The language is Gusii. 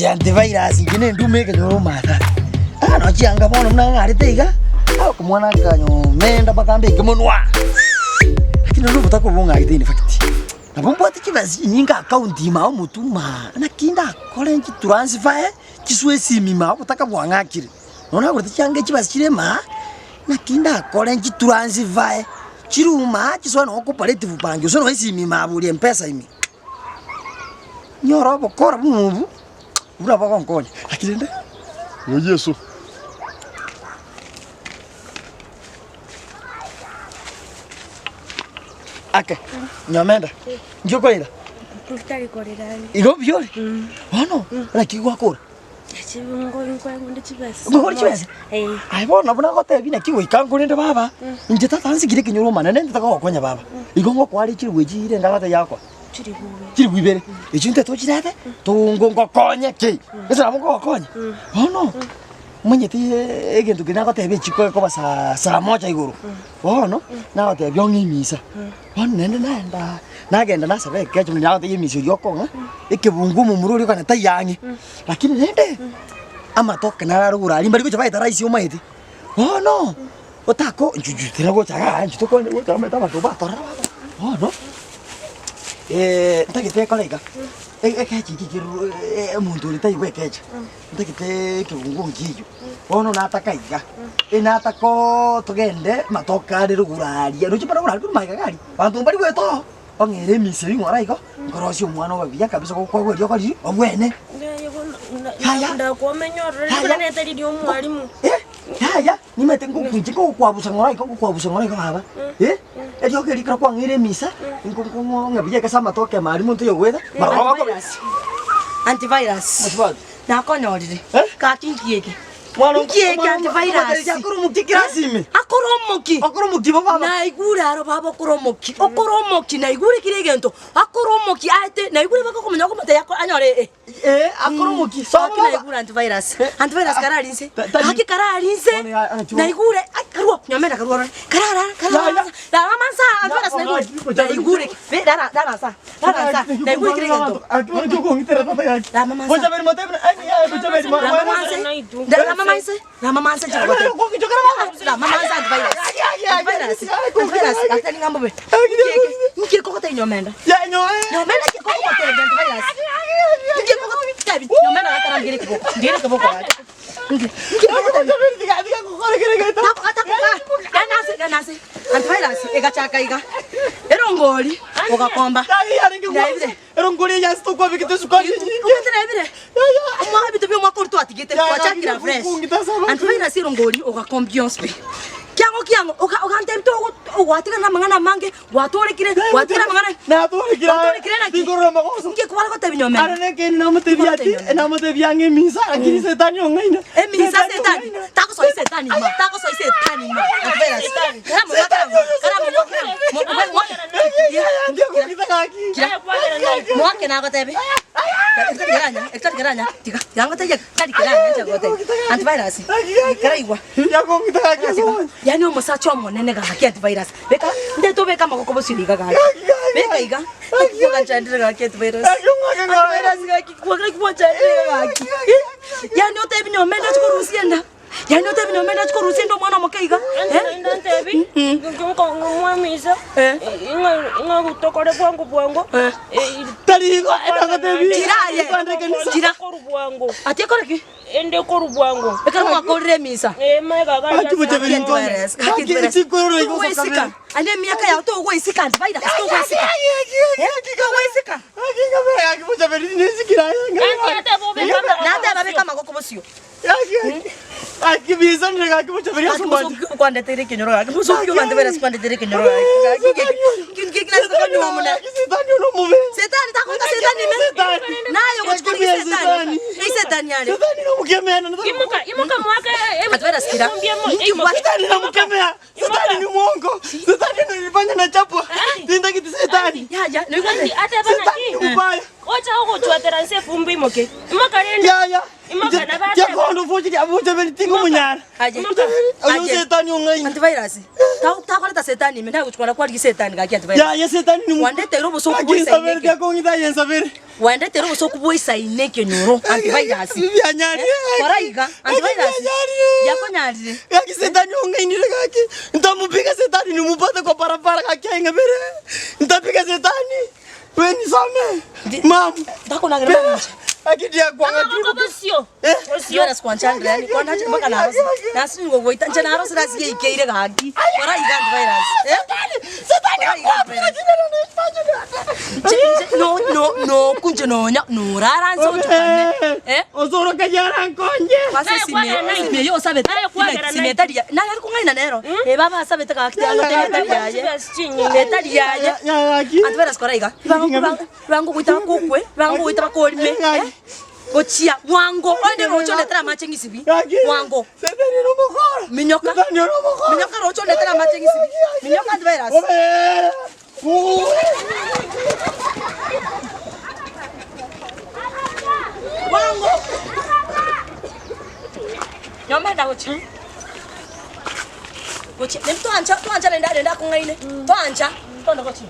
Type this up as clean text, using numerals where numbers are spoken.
Inche antivirus inche na enduma ekenyoro omata. Ah nonye chianga bono buna ng'arete iga, ah omwana akanyomenda mpaka mbeke monwa. Lakini nonye obotaka obo bong'agete in fact, nabo mbwate chibesa chinyinge account ime aa omotwe ime naki ndakore nchitransfer chiswe esimi ime aa obotaka bwang'akire. Nonya nagorete chianga chibesa chire ime aa, naki ndakore nchitransfer chirwe ime aa chisoe nonye cooperative bank gose nonye esimi ime abori mpesa ime. Nyore obokora buna obu, buna bogonkonya, lakini rende oyo Yeso. Ake, nyomenda, inki okorera? Ntari korera ande. Igo mbuya ore? Bono, naki gwakora? Nkogora chibesa? Aye bono buna ngotebia naki goika nkorende baba, inche tata nsikire ekenyoro omanene nintete gogokonya baba. Igo ngokoa chiribu echi rende agotebi akoa chiribu ibere, echio intwe tochirete tongo ngokonye ki, gose nabo ngogokonya. Bono, omanyete egento keria nagotebia echiko ekoba saa saa moja igoro, bono, nagotebia ong'e emisa. Bono naende naenda nagenda nasaba ekecha buna nagotebia emisa oyio okong'a, ekebungo omomura oria okana taiyo ang'e. Lakini rende, amatoke naro arogoro aria mbari gocha baeta rahisi omaete, bono otako inchu inchu tera gocha igaa inchu tokwane gocha omanyete abanto batorora baba, bono ntagete ekore iga, e- ekecha eke kerwo omonto oria taigwa ekecha, ntagete ekebungo nkeywo, bono nataka iga, enataka togende amatoke are rogoro aria, roche mbare rogoro aria korwa magega iga aria, abanto mbari goeta oo. Ong'ere emisa eyio ng'ora igo, nkorosie omwana obe buya kabisa gokwagwa eriogo riria obwene. Yaya. Ndakomenya ororo Yaya. ribura nete riria omwalimu. Eh, yaya, nimanyete ngokwinche ngokwabusa ng'ora igo ngokwabusa ng'ora igo baba. Eh, eriogo erio ekero kwang'eire emisa, nko nko ng'a buya ase amatoke amaaria monto oyogoeta, barabwo bakobe. Antivirus. Mosubati. Nakonyorire. Eh? Gaki nki eke? Mwana Nki eke antivirus? Akore omokia kirasi ime. Akore omoki. Akore omokia bo baba. Naigure aro baba okore omoki. Okore omoki naigure kire egento. Akore omoki aete naigure baka okomanya okomotebia ako anyore eh. Eh, akore omokia. Somo Gaki baba. naigure antivirus. Eh, Antivirus ah, karari inse. ta- tari- Gaki karari inse. Bono ya- ah, chibo. Naigure ai karua nyomenda karua orore. Karara karara. Ya, ya. Rara mansa antivirus Ya, naigure. oh, oh, Naigure. Be rara rara sa. Rara sa. Naigure kire egento. Egachaka iga erongori ogakomba Erongori eye ase tokwabekete esukari enyinge. Omanyete naebire? Omwaka ebinto bia omwaka oria twatigete, twachakire afresh. Antivirus erongori ogakombia bionsi pi. Kiang'o kiang'o oga- ogantebia togo ogwatigana na amang'ana amange, gwatorekire, gwatigana amang'ana Natorekire aye. Gwatorekire naki? Tinkorora magoso. Nki kware gotebia nyomene? Are nekeene namotebia ati, namotebia ang'e emisa, lakini setani ong'aina. Emisa setani, tagosoa setani ime, tagosoa setani ime. Antivirus. Karamu, karamu, karamu, karamu, Mwake nagotebia Ekitari keranya, ekitari keranya, tiga, tiga ngotebie ekitari keranya inche ngotebie. Antivirus, keraigwa. Yaani omosacha omonene gaki antivirus. Beka, ndete obeke amagoko bosio iga gaki. Beka iga. Gwanchandire gaki antivirus. Antivirus gaki, gaki gwanchandire gaki. Yaani otebi nyomba ende ochi korusia enda. Yaani otebi nyomba ende ochi korusia enda omwana omoke iga. Inche naende ntebi, ng'omwamisa, ng'a tokore bwango bwango, Tari igo nagotebi. Kira aye. Kira. koru bwango, Ati ekore ki? ende koru bwango. Ekero mwakorire emisa. Eh, maega iga Gaki bochaberi nkonye. Gaki chikororo igo Togoisika. Ande emiaka yao togoisika antivirus togoisika. Togoisika. Gaki bochaberi nesikira aye. Nateba beka amagoko bosio. Kwandeteire ekenyoro gaki mosokio abanto bere ase kwandeteire ekenyoro gaki gaki nki nki konywa omuna setani tagoika setani ime naye ogochi korigia setani ei setani are Imoka, imoka mwake Atwera sikira. Nki mbwate Setani ni mwongo. Setani ananifanya nachapwa. Tindagiti setani. yaya noigwete Ateba Setani ni naki mubaya. ocha ogochwatera nse efumbi imoke imoka rende Yaya. Imoka na bateba. Tiakondo fuchi abuche beri tingumunyara. Aye. Oyo Aye. setani ong'aini. Antivirus. Ta- takoreta setani ime nagochikwana kwarigia setani gaki antivirus. Ya ye setani ni Wandeteire obosoku Gaki bwa nsabere isaineke. tiakong'ita aye nsabere. Wandeteire obosoku bwa isaine ekenyoro antivirus. Bianyarire. Kora iga antivirus. Bianyarire. Yakonyarire. Gaki setani ong'ainire gaki. Ntamupiga setani nimupate kwa barabara gaki aing'abere. Ntapiga setani. We nisame. Mam. Ndakonagera mamucha. Gaki ndiakwanga Amaboko bosio. Eh? Bosio. Antivirus kwanchandire yani kwanache mpaka narose. Nasi ngogoita nche narose nasiye ikeire gaki. Kora iga antivirus. Eh? Setani Kora iga antivirus. Nche- nche- no no no kunje nonya norara nse ochokane. Eh? Osoro kanyara nkonye. Kwase Naye sime kwagera naye. sime yo osabete. Naye kwagera Sime naye. etari ya. Nari kung'aina nero. Eh baba asabete gaki agoteba etari yaye. Chibesa chinyinge. Etari yaye. Ya gaki. Antivirus kora iga. Bango goita bakokwe, bango goita bakorime. Eh? Gochia bwango onde rocho ndetera amache ng'isibi. Gaki. Bwango. Setani no mokora. Minyoka. Setani no mokora. Minyoka rocho ndetera amache ng'isibi. Minyoka antivirus. Obe. Oh. Bwango. Nyomenda gochia. Gochia. Nem twancha twancha nenda nenda kung'aine. Twancha. Tondo gochia.